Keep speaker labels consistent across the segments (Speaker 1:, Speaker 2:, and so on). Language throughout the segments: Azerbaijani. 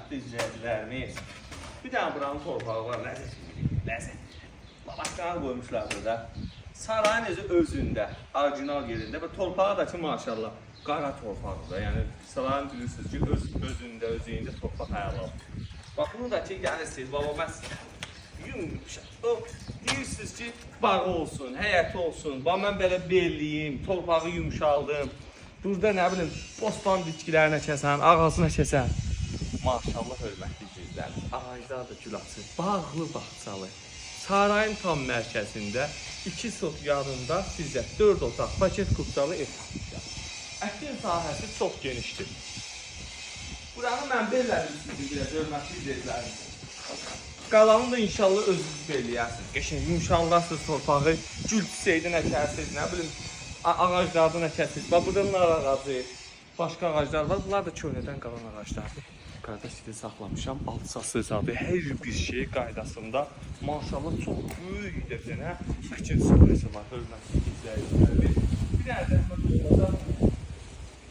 Speaker 1: Hörmətli izləyicilərimiz. Bir dənə buranın torpağı var, ləzzət verir, ləzzət. Babaqlarını qoymuşlar burada. Sarayın özü özündə, orijinal yerində və torpağı da ki, maşallah, qara torpaqdır. Yəni sarayın bilirsiniz ki, öz özündə, özüyündə torpaq əladır. Bax bunu da ki, gəlirsiniz, baba məhz yumuşaq. O deyirsiniz ki, bağı olsun, həyəti olsun. Bax mən belə belliyim, torpağı yumşaldım. Burada nə bilim, bostan bitkilərini əkəsən, ağacını əkəsən. Maşallah hörmətli izləyicilərimiz. Ağaclar da gül açır. Bağlı bağçalı. Sarayın tam mərkəzində 2 sot yanında sizə 4 otaq paket kupçalı ev tapmışam. Əkin sahəsi çox genişdir. Buranı mən bellədim sizin biraz hörmətli izləyicilərimiz. Qalanını da inşallah özünüz belləyərsiniz. Qəşəng yumşaldarsınız torpağı, gül çiçəyindən əkərsiniz, nə bilim ağaclardan əkərsiniz. Bax burada nar ağacı, başqa ağaclar var. Bunlar da köhnədən qalan ağaclardır. Qardaş sizə saxlamışam. Alçası zadı, hər bir şey qaydasında. Maşallah çox böyük bir dənə əkin sahəsi var, hörmətli izləyicilərimiz. Bir dənə zəhmət olmasa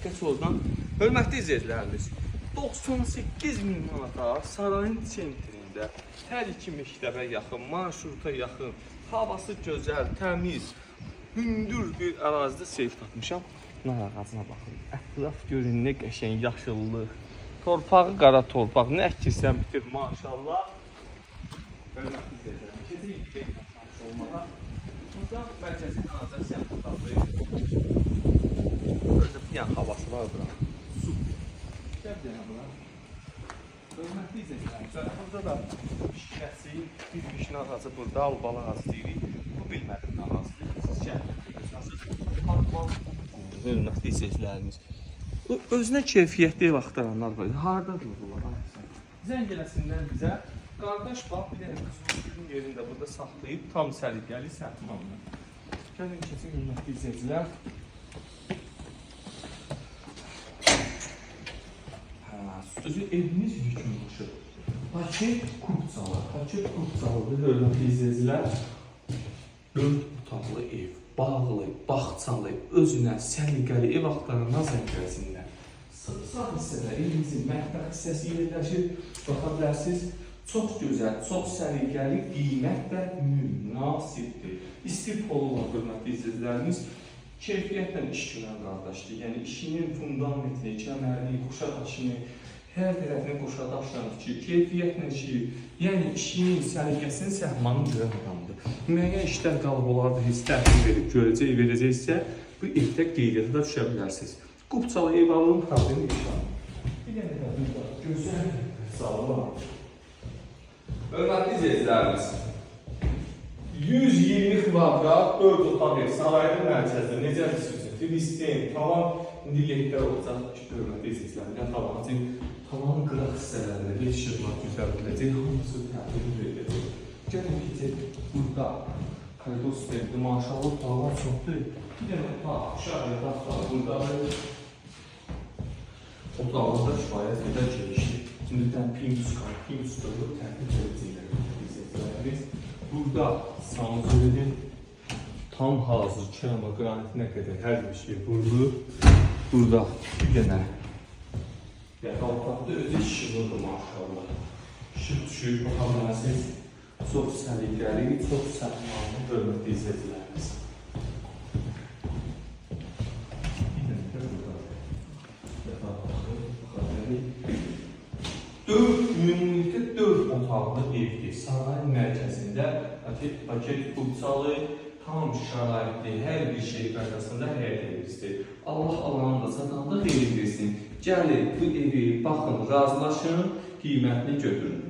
Speaker 1: keç oradan. Hörmətli izləyicilərimiz, 98 min manata sarayın sentrində, hər iki məktəbə yaxın, marşruta yaxın, havası gözəl, təmiz, hündür bir ərazidə seyf tapmışam. Nar ağacına baxın. Ətraf görün nə qəşəng yaşıllıq. Torpağı qara torpaq, nə əkirsən bitir maşallah. Hörmətli izləyicilərimiz, keçirik gedək tanış olmağa. Burada mərkəzi kanalizasiya qurtardı. Özü bir dənə havası var buranın. Super. Gəl bir dənə bura. Hörmətli izləyicilərimiz, burada da vişnəsi, bir vişnə ağacı burada, albalı ağacı deyirik. Bu bilmədim nə ağacıdır. Siz gəlin, görürsünüz. Hörmətli izləyicilərimiz. Özünə keyfiyyətli ev axtaranlar var. Hardadır bunlar? Zəng eləsinlər bizə. Qardaş bax, bir dənə qızıl yerində burada saxlayıb tam səliqəli səhmanlı. Gəlin keçin hörmətli izləyicilər. Hə, özü evimiz yekunlaşır. Paket kupçalı, paket kupçalıdır hörmətli izləyicilər. 4 otaqlı ev, bağlı, bağçalı, özünə səliqəli ev axtaranlar zəng eləsinlər. Sağ hissədə evimizin mətbəx hissəsi yerləşir. Baxa bilərsiniz, çox gözəl, çox səliqəli, qiymət də münasibdir. İsti polu var hörmətli izləyicilərimiz. Keyfiyyətlə iş görən qardaşdır. Yəni işinin fundamentini, kəmərini, qoşa daşını, hər tərəfini qoşa daşla tikir, keyfiyyətlə işləyir. Yəni işinin səliqəsini, səhmanını görən adamdır. Müəyyən işlər qalıb olardı, heç təhvil verib görəcək, verəcəksə, bu evdə qeydiyyata da düşə bilərsiniz. Qupçalı ev alın, problemi yaşamayın. Bir dənə də burada gözəl zalı var. Hörmətli izləyicilərimiz, 120 kvadrat 4 otaq ev sarayın mərkəzində necə düşünürsünüz? Filistin, tavan indi ledlər olacaq ki, hörmətli izləyicilər, bir dənə tavanı, tavanın qıraq hissələrində led işıqlar düzəldiləcək, hamısı təhvil veriləcək. Gəlin keçək burada koridor sistemi, maşallah otaqlar çoxdur. Bir dənə otaq, uşaq yataq otağı buradadır. Otağımız da kifayət qədər genişdir. Şimdiden plintus qalır, plintus qoyulub təhvil verəcəklər izləyicilərimiz. Burada sanuzelidir. Tam hazır kerama qranitinə qədər hər bir şey vurulur. Burada bir dənə yataq otaqdır, özü işıqlıdır maşallah. İşıq düşür, baxa bilərsiniz. Çox səliqəli, çox səhmanlı hörmətli izləyicilərimiz. Bir dənə də burada yataq otağı, baxa bilərik. Ümumilikdə dörd otaqlı evdir. Sarayın mərkəzində paket kupçalı, tam şəraitli, hər bir şey qaydasında həyət evimizdir. Allah alanı da satan da xeyir versin. Gəlin bu evi baxın, razılaşın, qiymətini götürün.